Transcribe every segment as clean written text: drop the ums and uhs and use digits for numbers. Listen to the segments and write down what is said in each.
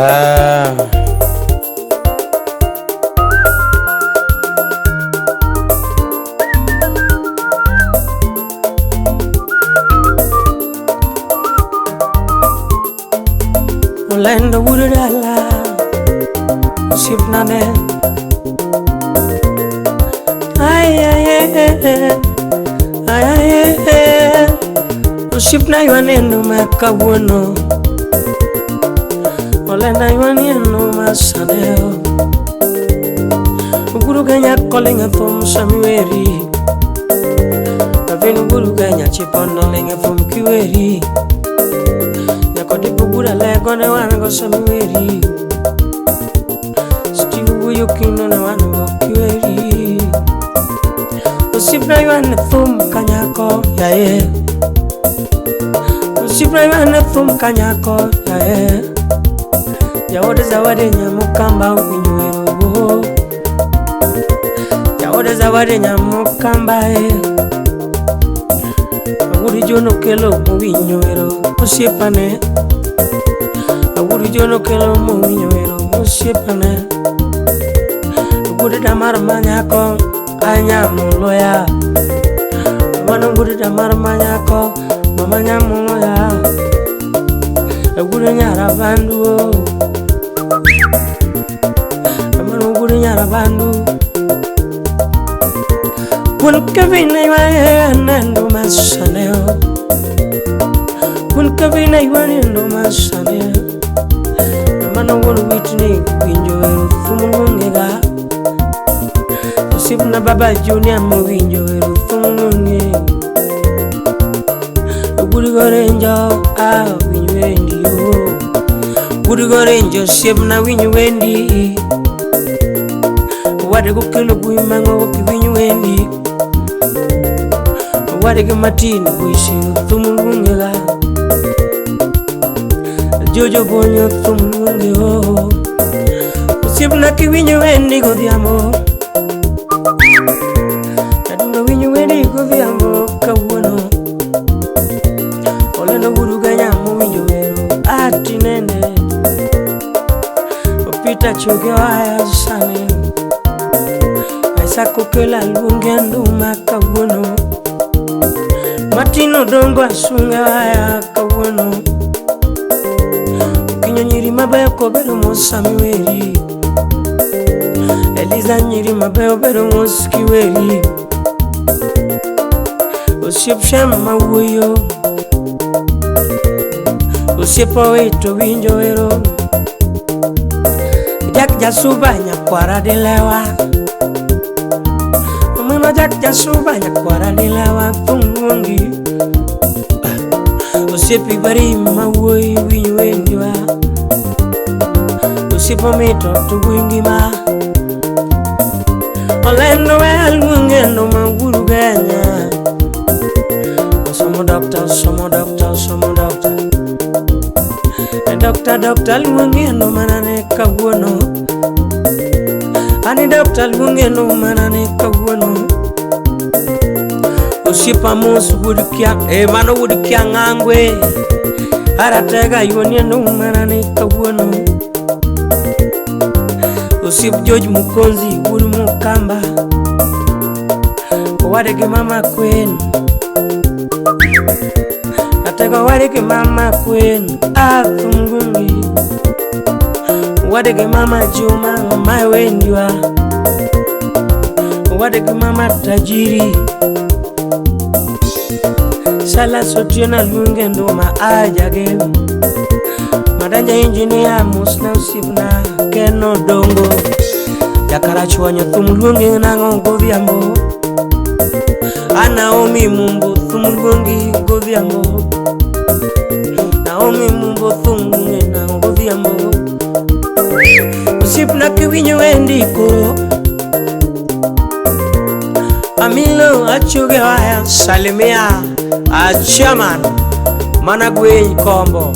Ah. Olendo wuod dala osiepna ne. Ay, ay, ay, ay, ay, ay. Osiepna ywa neno ma kawuono. Olenda ywa neno ma saneo. Uguru genya kolinga thum samiweri. Avin uguru genya chipondo linga thum kiweri. Nyakodi bugura lego ne wan go samiweri. Steve wuoyo kino ne wan go kiweri. Osiepna ywa ne thum kanyako yaye. Osiepna ywa ne thum kanyako yaye. Jaode Zawadi Nyamukamba winjo wero. Jaode Zawadi Nyamukamba e. Awuri jono kelo mowinjo wero osiepane. Awuri jono kelo mowinjo wero osiepane. Wuod damar manyako anyamuloya. Mano wuod damar manyako mama nyamuloya. Wuod nyara bandu o. Mano wuod nyara bandu. Kun Kevin ywa nendo masaneo. Kun Kevin ywa nendo masaneo. Mano wuod Whitney winjo wero thum luongega. Osiepna baba Junior mowinjo wero thum luonge. Wuod Gorenjo a winj wendi o. Wuod Gorenjo osiepna winj wendi. Owade kokelo bui mang'owo kiwinj wendi. Owade gi Martin Boise thum luongega. Jojo Bonyo thum luonge o. Osiepna kiwinjo wendi godhiambo. Adundo winjo wendi godhiambo kawuono. Olendo wuod Ugenya mowinjo wero atinende. Opita choge waya sani. Isaac Okelo luonge nduma kawuono. Martin Odongo asunge waya kawuono. Okinyo nyiri mabeyo kobedo mos samiweri. Eliza nyiri mabeyo bedo mos kiweri. Osiep Shem mawuoyo. Osiep Owito winjo wero. Jack Jasuba nyakwara dilewa. Omino Jack Jasuba nyakwara dilewa thum luongi. Osiep Ibari mawuoyi winj wendiwa. Osiep Omito to wuoyi ngima. Olendo we aluonge ndo ma wuod Ugenya. Osomo doctor, osomo doctor, osomo doctor. Doctor, doctor luonge ndo manane kawuono. Ani doctor luonge ndo manane kawuono. Osiepa mos wuod kia, mano wuod kia ng'angwe. Aratega yuonie ndo manane kawuono. Osiep George Mukonzi wuod Mukamba. Owade gi mama Queen. Atego owade gi mama Queen. Athum luongi. Owade gi mama Juma mae wendiwa. Owade gi mama Tajiri. Silas Otieno luonge nduma ajage. Madanja engineer mosna osiepna Ken Odongo. Jakarachuonyo thum luonge nang'o godhiambo. Naomi Mumbo thum luongi godhiambo. Naomi Mumbo thum luonge nang'o godhiambo. Osiepna kiwinjo wendi koro. Amilo achoge waya salimia a chairman mana gweny kombo.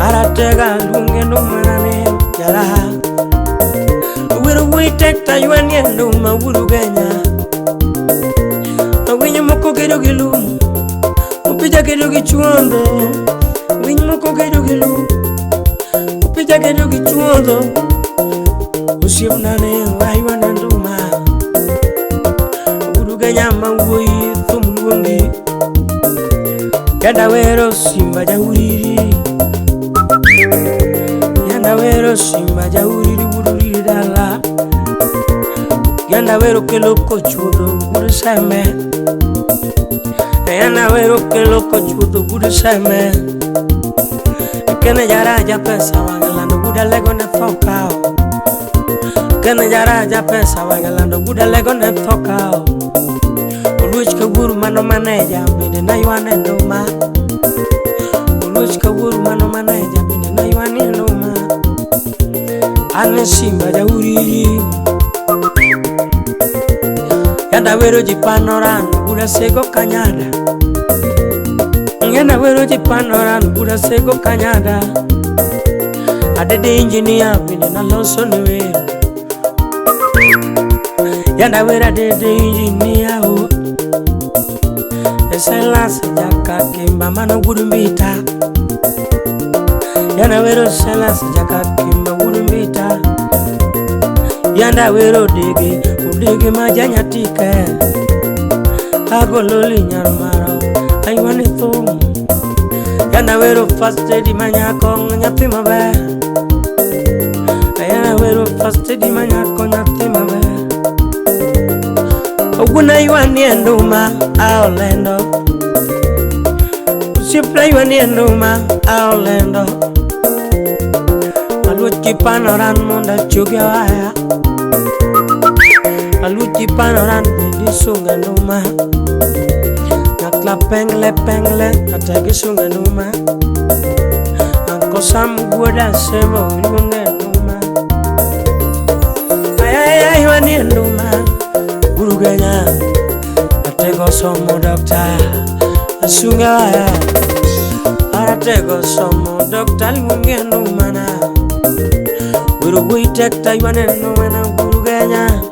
Aratega luonge ndo manane jaraha. Wero wuoyi tek ta ywanie nduma wuod Ugenya. Winyo moko gedo gi lum, opija gedo gi chuodho. Winy moko gedo gi lum, Jakedo gi chuodho. Osiepna ne waywane nduma. Ogudu ga nyama wuoyi thum luongi. Yanda wero simba jauriri. Yanda wero simba jauriri wururi dala. Yanda wero kelo kochuodho wuod seme. Yanda wero kelo kochuodho wuod seme. Kene jaraja pesa wangalando buda lego ne tho kao. Kene jaraja pesa wangalando buda lego ne tho kao. Oluoch kawuoru mano maneja bende naywane nduma. Oluoch kawuoru mano maneja bende naywane nduma. An simba jauriri. Yanda wero ji panoran buda sego kanyada. Yanda wero ji panoran buda sego kanyada. Adede engineer bende naloso ne wer. Yanda wero adede engineer o. Silas jaka kimba mano wuod mbita. Yanda wero Silas jaka kimba wuod mbita. Yanda wero dege odege ma janyatike. Agololi nyar maro aywane thum. Yanda wero first lady manyako nyathi maber. Yanda wero first lady manyako nyathi maber. Oguna ywanie nduma aolendo. Osiepna ywanie nduma aolendo. Aluoch kipanoran mondo achogi waya. Aluoch kipanoran bende isunga nduma. Nyakla pengle pengle kata gisunga nduma. Anko Sam wuoda Semo iluonge nduma. Ayaya ywanie nduma Gurugenya. Atego somo dokta asunga waya. Aratego somo dokta luonge nduma na. Wero wuoyi tek ta ywane nduma na Gurugenya.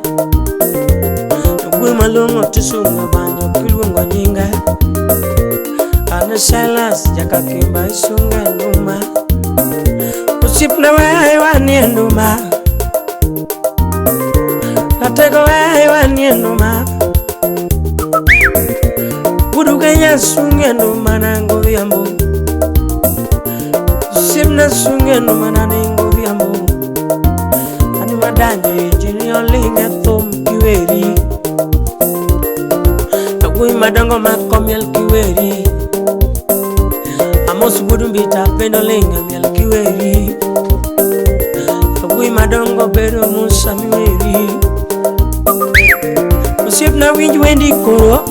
Wuoyi malong'o tisungo banjo kiluongo nyinge. An Silas jaka kimba isunga nduma. Osiepna weya ywanie nduma. Atego weya ywanie nduma. Gurugenya sunge nduma na Godhiambo. Osiepna sunge nduma na Godhiambo. An madanjo engineer oling' e thum kiweri. Wuoyi madongo mako miel kiweri. Amos wuod mbita bende oling' e miel kiweri. Wuoyi madongo bedo Musa miweri. Osiepna winj wendi koro.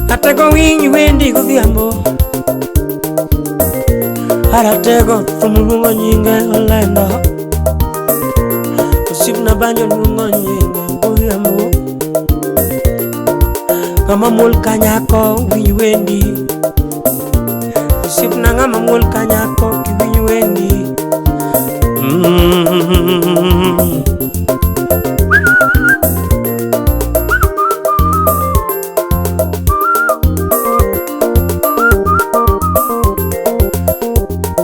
Atego winj wendi godhiambo. Aratego thum luongo nyinge olendo. Osiepna banjo luongo nyinge godhiambo. Ng'ama muol ka nyako winj wendi. Osiepna ng'ama muol ka nyako kiwinj wendi.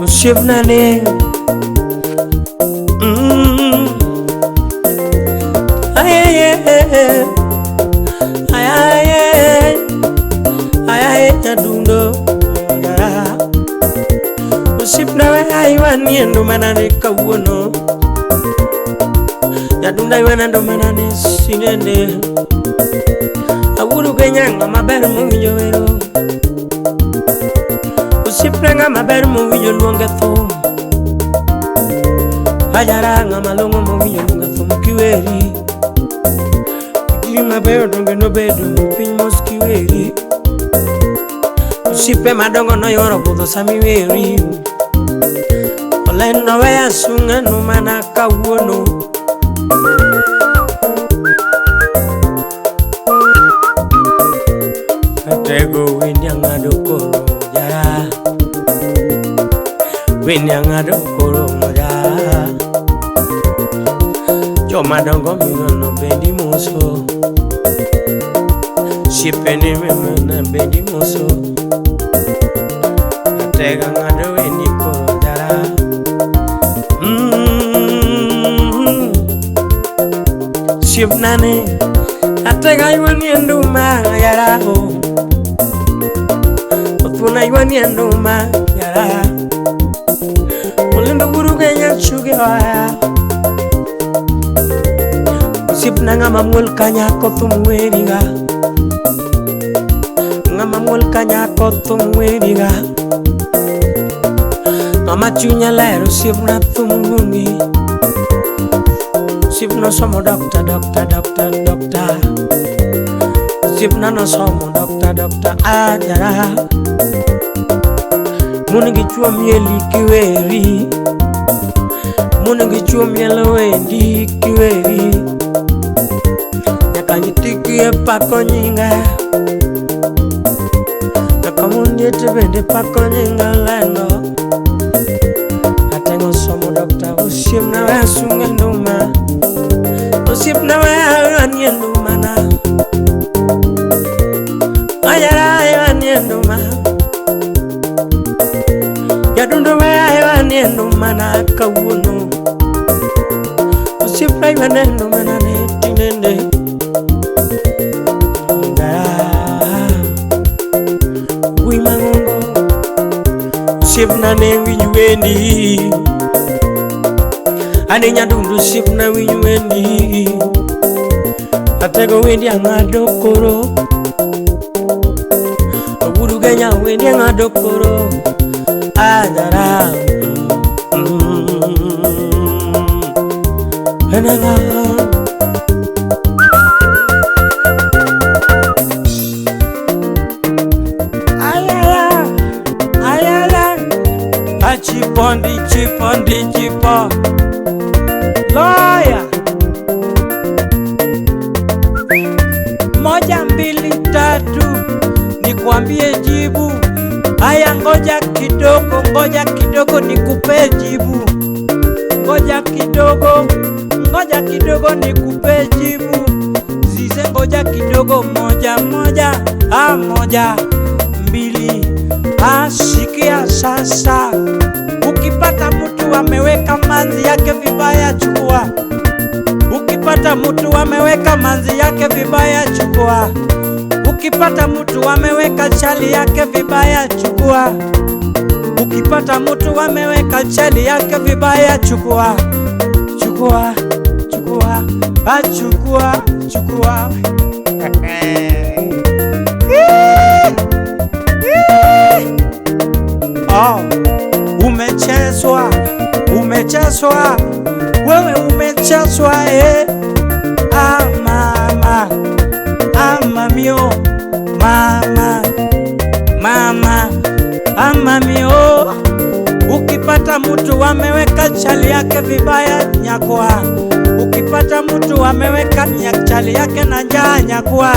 Osiepna ne. Aye aye aye nyadundo ngara. Osiepna we aywanie nduma nade kawuono. Nyadunda ywana nduma nade sinende. Awuodo Kenya ng'ama ber mowinjo wero. Osiepna ng'ama ber mowinjo luonge thum. Ajara ng'ama long'o mowinjo luonge thum kiweri. Ji mabeyo donge nobedo piny mos kiweri. Osiepe madongo noyuoro budho samiweri. Olendo weya sunga nduma na kawuono. Atego wendi ang'ado koro jara. Wendi ang'ado koro jara. Joma dongo migono bendi moso. Osiepe ni mimena bendi moso. Atego ang'ado wendi koro jara. Osiepnane atega ywanie nduma yara o Othuna ywanie nduma yara Olindo guru Kenya chuge oya Osiepna ng'ama muol ka nyako thum weriga Ng'ama muol ka nyako thum weriga Ng'ama chunye ler osiepna thum luongi Osiepna osomo doctor doctor doctor doctor Osiepna nosomo doctor doctor ajara Mon gi chuo mieli kiweri Mon gi chuo mielo wendi kiweri Nyaka nyithi kiye pako nyinga Nyaka mon liete bende pako nyinga lendo Atengo somo doctor osiepna we asunge nduma Osiepna we anie nduma na Ayara anie nduma Jadundo we anie nduma na kawuono Osiepna wane nduma na ne tinende Wuoyi mang'ongo Osiepna ne winj wendi Ane nyadundo osiepna winj wendi Atego wendi ang'ado koro Oburu Kenya wendi ang'ado koro Anyara Enanga Ayala Ayala Achipondi chipondi chipo Lawyer 1 2 3 nikwambie jibu. Haya ngoja kidogo nikupe jibu. Ngoja kidogo nikupe jibu. Zize ngoja kidogo 1 1 1 2 Asikia sasa. Ukipata mtu ameweka manzi yake vibaya chukua. Ukipata mtu ameweka manzi yake vibaya chukua. Ukipata mtu ameweka chali yake vibaya chukua. Ukipata mtu ameweka chali yake vibaya chukua. Chukua, chukua, chukua, chukua. Oh, umechezwa, umechezwa, wewe umechezwa eh. Ah mama, ah mamio, mama, mama, ah mamio. Ukipata mtu ameweka chali yake vibaya nyakua. Ukipata mtu ameweka chali yake na njaa nyakua.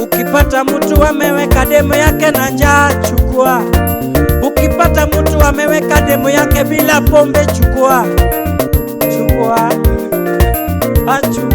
Ukipata mtu ameweka demu yake na njaa chukua. Ukipata mtu ameweka demu yake bila pombe chukua. Chukua. Achukua.